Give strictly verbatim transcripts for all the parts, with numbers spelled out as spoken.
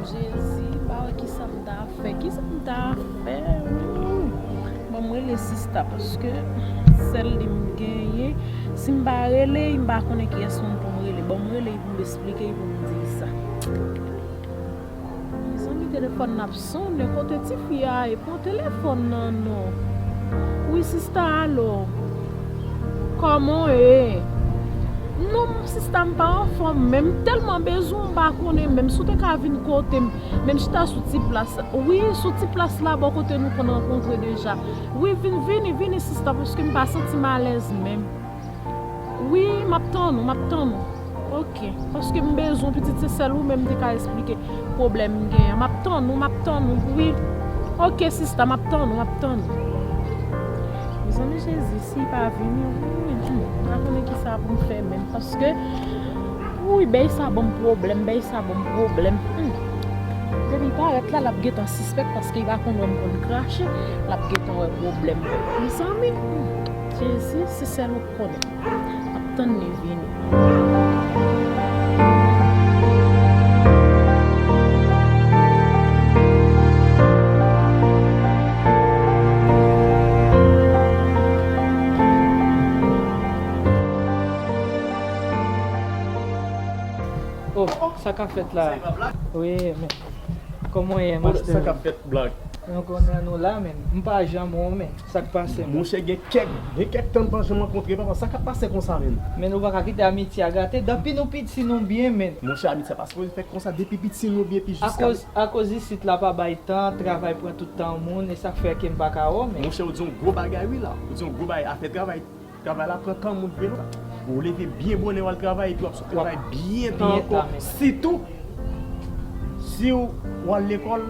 Jezi, m pa wè kisa m ta fè. Kisa m ta fè? Hmm. Ban m rele sista, paske sèl li m genyen. Si m pa rele, m pa konnen kiyès moun pou m rele. Ban m rele pou m esplike, pou m di sa. Mezanmi, telefòn nan ap sonnen. Kote tifi a ye? Pran telefòn nan non. Wi, sista, alo. Kòman w ye? Non, sista, m pa anfòm, men m tèlman bezwen w, m pa konnen menm si w te ka vin kote m, menm chita sou ti plas la. Wi, sou ti plas la, bò kote nou konn rankontre deja. Wi, vin, vini, vini, sista, paske m pa santi m alèz menm. Wi, m ap tann ou, m ap tann ou. Ok, paske m bezwen pitit, se sèl ou menm te ka esplike pwoblèm m genyen. M ap tann ou, m ap tann ou, wi. Ok, sista, m ap tann ou, m ap tann ou. Mezanmi, Jezi, si l pa vini, wi, hmm, m pa konnen kisa pou m fè menm, paske, wi, bèy sa ban m pwoblèm, bèy sa ban m pwoblèm. Hmm. Depi l parèt la, l ap gentan sispèk, paske l pa konn wè m konn krache, l ap gentan wè pwoblèm mwen. Mezanmi, hmm, Jezi, se sèl ou k konnen. M ap tann li vini. Oh, sa k ap fèt la? Wi, men. Kòman w ye, master? Sa k ap fèt, Black? Nou konnen nou la, men. M pa janm wè w, men. Sa k pase, men? Monchè, gen kèk, gen kèk tan m pa janm rankontre, papa. Sa k ap pase konsa, men? Men ou pa ka kite amitye a gate. Depi nou piti, nou byen, men. Monchè, amitye a pa sipoze fè konsa. Depi piti, nou byen, pi jiska. Akoz, akoz isit la pa bay tan, travay pran tout tan moun, e sa k fè ke m pa ka wè w, men. Monchè, ou di yon gwo bagay, wi, la. Ou di yon gwo bagay, afè travay. Travay la pran tan moun vre non. Ou leve byen bonè w al travay, epi w ap sot travay byen tan ankò. Sitou, si w al lekòl,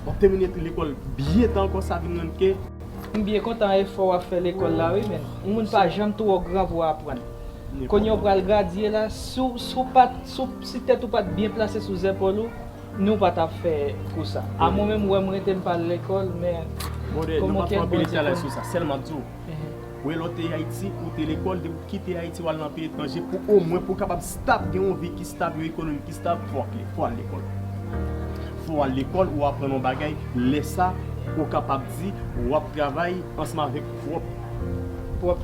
w ap tèmine lekòl byen tan ankò, sa vin rann ke. M byen kontan efò w ap fè lekòl la, wi, men. Yon moun pa janm twò gran pou aprann. Kounye a w pral gradye la, si w, si w pa t, si w, si tèt ou pa t byen plase sou zepòl ou, nou pa t ap fè kou sa. A mwen menm, ou wè m rete m pa al lekòl, men kòman kèt Bondye konn. Sèlman di w, ou wè lè w te Ayiti, ou te lekòl, depi w kite Ayiti, w al nan peyi etranje, pou omwen, pou w kapab stab, gen yon vi ki stab, yon ekonomi ki stab, fò w al lekòl. Fò w al lekòl, ou aprann yon bagay, lè sa, ou kapab di, w ap travay ansanm avèk pwòp pwòp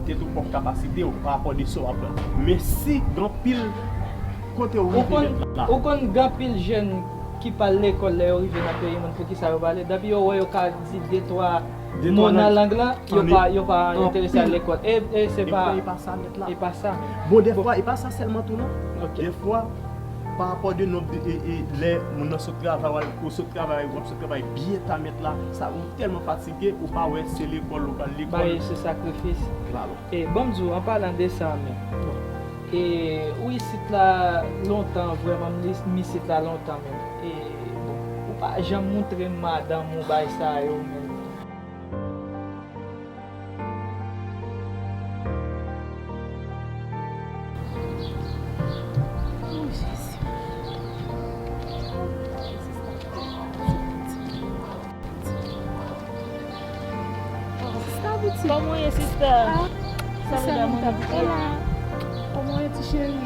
tèt ou, pwòp kapasite w, pa rapò de sa w aprann. Men si gen anpil kote w rive mèt la. Ou konn gen anpil jèn ki pa al lekòl lè yo rive nan peyi moun, poukisa yo pa ale? Depi yo wè yo ka di de twa mo nan lang lan, yo pa, yo pa enterese al lekòl. E, e se pa, e pa sa nèt la. E pa sa. Bon, dèfwa, e pa sa sèlman tou non. Dèfwa, pa rapò de nonb de, e, e, lè moun nan sot travay, w al, ou sot travay, w ap sot travay byen ta mèt la, sa ou tèlman fatige, ou pa wè se lekòl, ou pa al lekòl. Ba, e se sakrifis. Vwala. E, ban m di w, an palan de sa menm, bon, e, ou isit la lontan, vrèman, m, m isit la lontan menm. E, bon, ou pa janm moutre m madanm ou bay sa yo menm. Oh, Jezi. Sista pitit. Kòman w ye, sista? Ah, sista, mwen t ap fè la. Kòman w ye, ti cheri?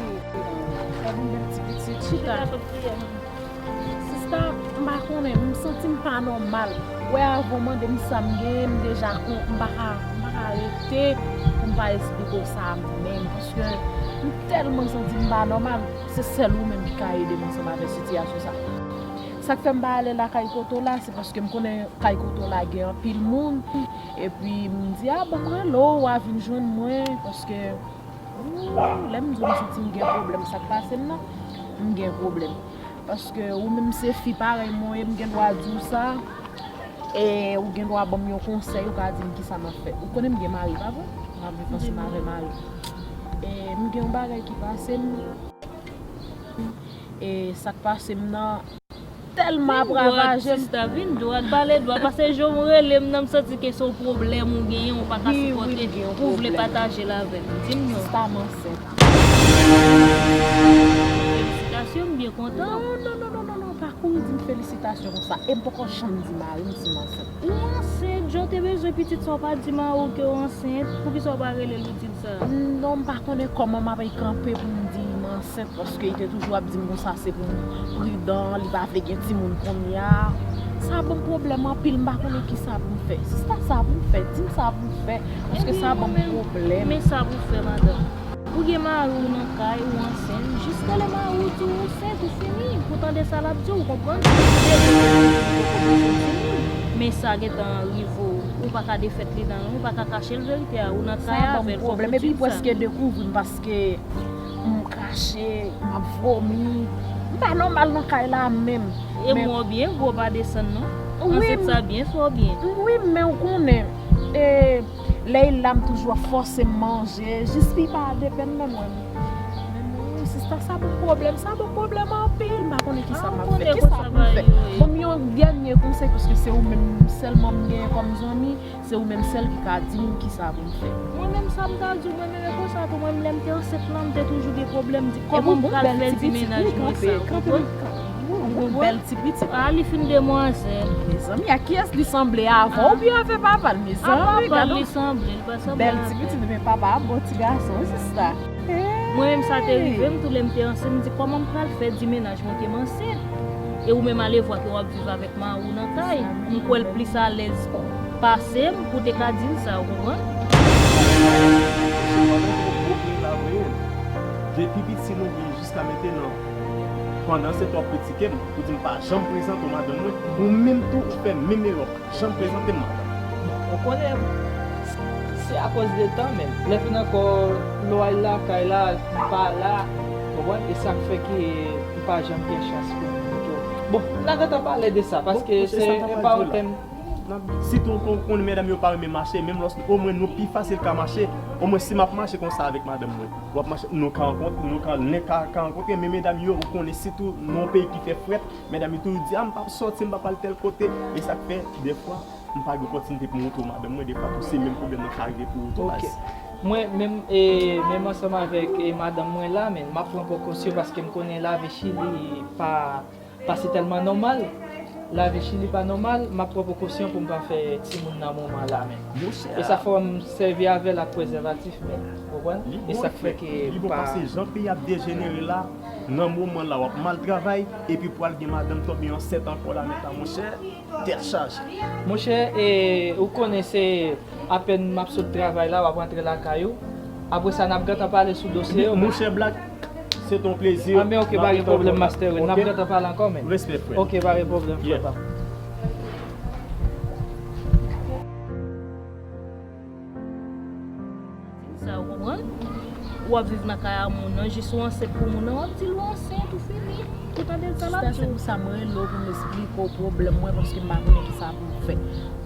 Gad yon bèl ti pitit. Chita. Chita, sista, m pa konnen, m santi m pa nòmal. Wè, avan w mande m sa m genyen, m deja kon, m pa ka, m pa ka rete pou m pa esplike w sa menm, paske m tèlman santi m pa nòmal. Se sèl ou menm ki ka ede m ansanm avèk sitiyasyon sa. Sa k fè m pa ale lakay kote w la, se paske m konnen kay kote w la gen anpil moun. Epi m di, a bon, m rele w, w a vin jwenn mwen, paske Ooh, lè m di w m santi m gen pwoblèm, sa k pase m nan, m gen pwoblèm. Paske ou menm se fi parèy mwen ye, m gen dwa di w sa, e ou gen dwa ban m yon konsèy, ou ka di m kisa m ap fè. Ou konnen m gen mari, pa vre? M ap viv ansanm avè mari. E m gen yon bagay ki pase m, e sa k pase m nan, tèlman ap ravaje m. Vin dwat, sista, vin dwat, pale dwat, paske jan w rele m nan, m santi ke se yon pwoblèm ou genyen, ou pa ka sipòte, ou vle pataje l avè m. Di m non. Sista, m ansent. Felisitasyon, m byen kontan. Non, non, non, non, non, non, pa kouri di m felisitasyon konsa. E m poko janm di mari m si m ansent. Ou ansent, jan w te bezwen pitit sa, w pa di mari w ke w ansent. Poukisa w pa rele l, ou di l sa? Non, m pa konnen kòman m ap kanpe pou m di m ansent, paske li te toujou ap di m konsa se pou m pridan, li pa vle gen timoun kounye a. Sa ban m pwoblèm anpil, m pa konnen kisa pou m fè. Sista, sa pou m fè, di m sa pou m fè, paske sa ban m pwoblèm. Men sa pou w fè, madanm. Ou gen mari w nan kay, ou ansent, jis rele mari w, di w ansent, ou fini. Pou tande sa l ap di w, ou konprann? Se li ki pou di w. Men sa gentan rive w, ou pa ka defèt li nan, ou pa ka kache l verite a, ou nan kay avè l, fò w di l sa. Sa ban m pwoblèm, epi l prèske dekouvri m paske m krache, m ap vomi. M pa nòmal nan kay la menm. E mwen byen gwo pa desann non. Ansent sa byen fè w byen. Wi, men ou konnen, e, lè l la m toujou ap fòse m manje, jis li pa depann de mwen. Men mwen, sista, sa ban m pwoblèm, sa ban m pwoblèm anpil. M pa konnen kisa m ap fè, kisa pou m fè. Ban m yon dènye konsèy, paske se ou menm sèlman m genyen kòm zanmi. Se ou menm sèl ki ka di m kisa pou m fè. Mwen menm sa m ka di w, mwen menm e konsa tou, mwen menm lè m te ansent lan, m te toujou gen pwoblèm, di kòman m pral fè di mennaj mwen sa, ou konprann? Ou gon bèl ti pitit. A, li fin demwazèl. Mezanmi, a kiyès li sanble, avè w oubyen avè papa l? Mezanmi, gade yon bèl ti pitit, men papa a bon ti gason, sista. Mwen menm sa te rive m tou, lè m te ansent, m di kòman m pral fè di mennaj mwen ke m ansent. E ou menm ale vwa ke w ap viv avèk mari w nan kay. M kwè l plis alèz pase m pou te ka di l sa, ou konprann? Depi piti nou gen jiska mentenan, pandan se w ap kritike m, ou di m pa janm prezante w madanm mwen, ou menm tou ou fè menm erè w, pa janm prezante m madanm. Bon, ou konnen, se akoz de tan menm. Lè vin ankò, lè w al lakay la, m pa la, ou konprann? E sa k fè ke m pa janm gen chans pou m montre w. Bon, n a gentan pale de sa, paske se yon parantèz. Sitou kon konnen medam yo pa renmen mache, menm lòske omwen nou pi fasil ka mache, omwen si m ap mache konsa avèk madanm mwen, w ap mache, nou ka rankontre, nou ka, nèg ka, ka rankontre, men medam yo, ou konnen sitou nan yon peyi ki fè frèt, medam yo toujou di, a, m p ap sòti, m p ap al tèl kote, e sa k fè, dèfwa, m pa gen opòtinite pou montre w madanm mwen, dèfwa tou se menm pwoblèm nan ka rive pou ou tou, baz. Mwen menm, e, menm ansanm avèk, e, madanm mwen la, men m ap pran prekosyon paske m konnen lavi Chili pa pa se tèlman nòmal. Lavi Chili pa nòmal, m ap pran prekosyon pou m pa fè timoun nan moman la menm. E sa fè m sèvi avè l ak prezèvatif menm, ou konprann? E sa k fè ke li bon pa pase jan peyi ap dejenere la, nan moman la w ap mal travay, epi pral gen madanm tonbe ansent ankò la, mèt la, monchè, tèt chaje. Monchè, e, ou konnen se apèn m ap sot travay la, w ap rantre lakay ou. Apre sa, n ap gentan pale sou dosye yo, men. Monchè Black, se t on plezi. A, men ok, pa gen pwoblèm, Master Wayne. N ap gentan pale ankò, men. Respè, frè. Ok, pa gen pwoblèm, frè pa m. Sa, ou konprann? W ap viv nan kay a moun nan, jis ou ansent pou moun nan, w ap di l ou ansent, ou fini. Ou tande sa l ap di w. Sista, se pou sa mwen rele w pou m esplike w pwoblèm mwen, paske m pa konnen kisa pou m fè.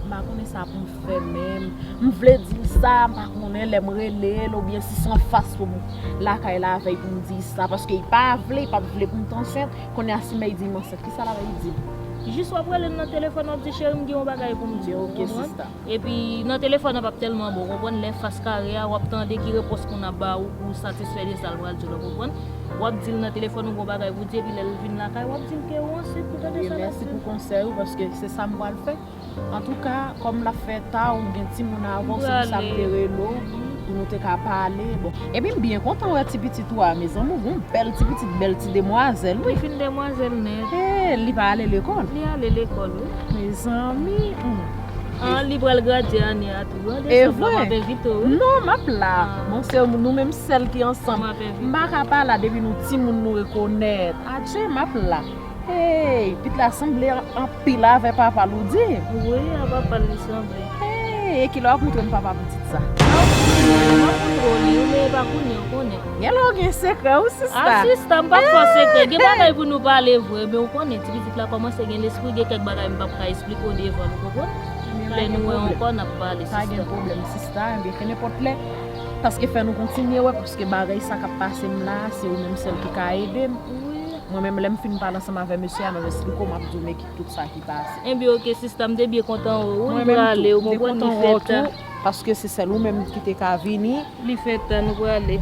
M pa konnen sa pou m fè menm. M vle di l sa, m pa konnen lè m rele l, oubyen si se anfas pou m lakay la avè l pou m di sa, paske l pa vle, l p ap vle pou m t ansent. Kounye a, si men l di m ansent, kisa l ap di m? Jis w ap rele l nan telefòn, w ap di, cheri, m gen yon bagay pou m di w, ou konprann? Ok, sista. Epi nan telefòn nan p ap tèlman bon, ou konprann, lè fas kare a, w ap tande ki repons moun ap ba ou pou w satisfè de sa l pral di w la, ou konprann? W ap di l nan telefòn ou gon bagay pou w di, epi lè l vin lakay, w ap di l ke ou ansent, ou tande sa l ap di w. Mèsi pou konsèy ou, paske se sa m pral fè. Antouka, kòm l ap fè ta, ou gen timoun avè w, se pou sa m te rele w, pou nou te ka pale. Bon. Epi m byen kontan wè ti pitit ou a, mezanmi, ou gon bèl ti pitit, bèl ti demwazèl, wi. Li fin demwazèl nèt. Hey, li pa ale lekòl? Li ale lekòl, wi. Mezanmi, hmm. An, li pral gradye ane a tou. An, e vre? M ap envite w, wi. Non, m ap la. Ah. Bon, se nou menm sèl ki ansanm. M ap envite w. M pa ka pa la depi nou timoun nou rekonèt. Adje, m ap la. Hey, pitit la sanble anpil avè papa l, ou di? Wi, a papa l li sanble. Hey, e kilè w ap montre m papa pitit sa? A, ou konnen, m ap montre w li, men e pa kounye a, ou konnen. Genlè w gen sekrè, wi, sista. A, sista, m p ap fè w sekrè. Gen bagay pou nou pale vre, men ou konnen, ti pitit la kòmanse gen lespri, gen kèk bagay m p ap ka eksplike w devan l, ou konprann? Lè nou wè ankò, n ap pale, sista. Pa gen pwoblèm, sista, enben, kenenpòt lè, paske fè nou kontinye wè, paske bagay sa k ap pase m la, se ou menm sèl ki ka ede m. Wi. Mwen menm, lè m fin pale ansanm avè mesye a, m ap esplike w, m ap di w men ki tout sa ki pase. Enben, ok, sista, m te byen kontan wè w, wi, m prale, ou konprann, li fè tan. Paske se sèl ou menm ki te ka vini. Li fè tan, nou prale.